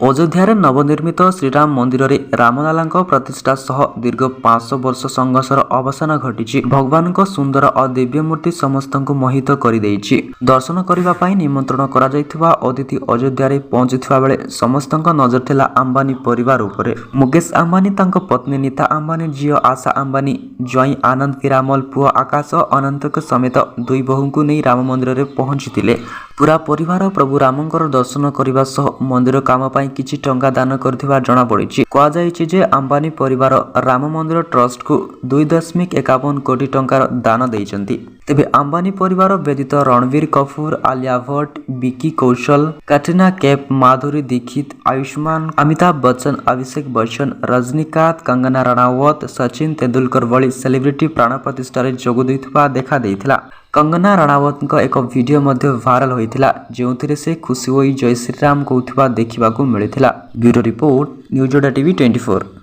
ଅଯୋଧ୍ୟାରେ ନବନିର୍ମିତ ଶ୍ରୀରାମ ମନ୍ଦିରରେ ରାମଲାଲାଙ୍କ ପ୍ରତିଷ୍ଠା ସହ ଦୀର୍ଘ 500 ବର୍ଷ ସଂଘର୍ଷର ଅବସାନ ଘଟିଛି। ଭଗବାନଙ୍କ ସୁନ୍ଦର ଓ ଦିବ୍ୟ ମୂର୍ତ୍ତି ସମସ୍ତଙ୍କୁ ମୋହିତ କରିଦେଇଛି। ଦର୍ଶନ କରିବା ପାଇଁ ନିମନ୍ତ୍ରଣ କରାଯାଇଥିବା ଅତିଥି ଅଯୋଧ୍ୟାରେ ପହଞ୍ଚିଥିବା ବେଳେ ସମସ୍ତଙ୍କ ନଜର ଥିଲା ଆମ୍ବାନୀ ପରିବାର ଉପରେ। ମୁକେଶ ଆମ୍ବାନୀ, ତାଙ୍କ ପତ୍ନୀ ନୀତା ଆମ୍ବାନୀ, ଝିଅ ଆଶା ଆମ୍ବାନୀ, ଜ୍ୱାଇଁ ଆନନ୍ଦ ପିରାମଲ, ପୁଅ ଆକାଶ ଓ ଅନନ୍ତଙ୍କ ସମେତ ଦୁଇ ବୋହୂଙ୍କୁ ନେଇ ରାମ ମନ୍ଦିରରେ ପହଞ୍ଚିଥିଲେ। ପୂରା ପରିବାର ପ୍ରଭୁ ରାମଙ୍କର ଦର୍ଶନ କରିବା ସହ ମନ୍ଦିର କାମ ପାଇଁ କିଛି ଟଙ୍କା ଦାନ କରିଥିବା ଜଣାପଡ଼ିଛି। କୁହାଯାଇଛି ଯେ ଆମ୍ବାନୀ ପରିବାର ରାମ ମନ୍ଦିର ଟ୍ରଷ୍ଟକୁ 2.51 କୋଟି ଟଙ୍କାର ଦାନ ଦେଇଛନ୍ତି। ତେବେ ଆମ୍ବାନୀ ପରିବାର ବ୍ୟତୀତ ରଣବୀର କପୁର, ଆଲିଆ ଭଟ୍ଟ, ବିକି କୌଶଲ, କ୍ୟାଟ୍ରିନା କୈଫ, ମାଧୁରୀ ଦୀକ୍ଷିତ, ଆୟୁଷ୍ମାନ, ଅମିତାଭ ବଚ୍ଚନ, ଅଭିଷେକ ବଚ୍ଚନ, ରଜନୀକାନ୍ତ, କଙ୍ଗନା ରଣାୱତ, ସଚିନ ତେନ୍ଦୁଲକର ଭଳି ସେଲିବ୍ରିଟି ପ୍ରାଣ ପ୍ରତିଷ୍ଠାରେ ଯୋଗ ଦେଇଥିବା ଦେଖାଦେଇଥିଲା। କଙ୍ଗନା ରଣାୱତଙ୍କ ଏକ ଭିଡିଓ ମଧ୍ୟ ଭାଇରାଲ ହୋଇଥିଲା, ଯେଉଁଥିରେ ସେ ଖୁସି ହୋଇ ଜୟ ଶ୍ରୀରାମ କହୁଥିବା ଦେଖିବାକୁ ମିଳିଥିଲା। Bureau report, news Odia TV 24।